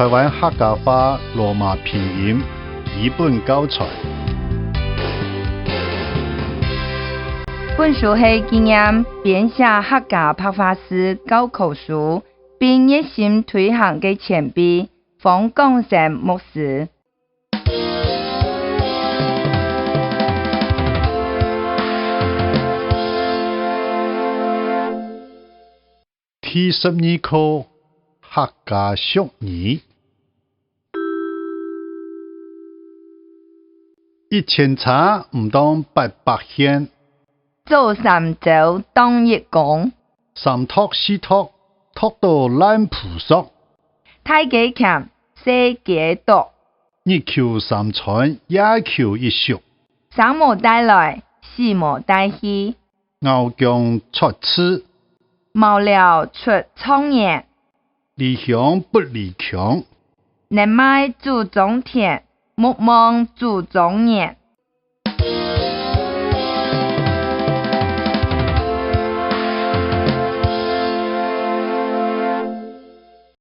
台灣客家話羅馬拼音基本教材。本書係紀念編寫客家白話詩教科書並熱心推行的前輩方廣生牧師。第12課客家俗語，一千車毋當八百牽。做三週當一工。三托四托，托到爛蒲索。大家俭，細家獨。日求三餐，夜求一宿。生無帶來，死無帶去。牛強出刺。無聊出狀元。離鄉不離強。寧賣祖宗田，莫忘祖宗言。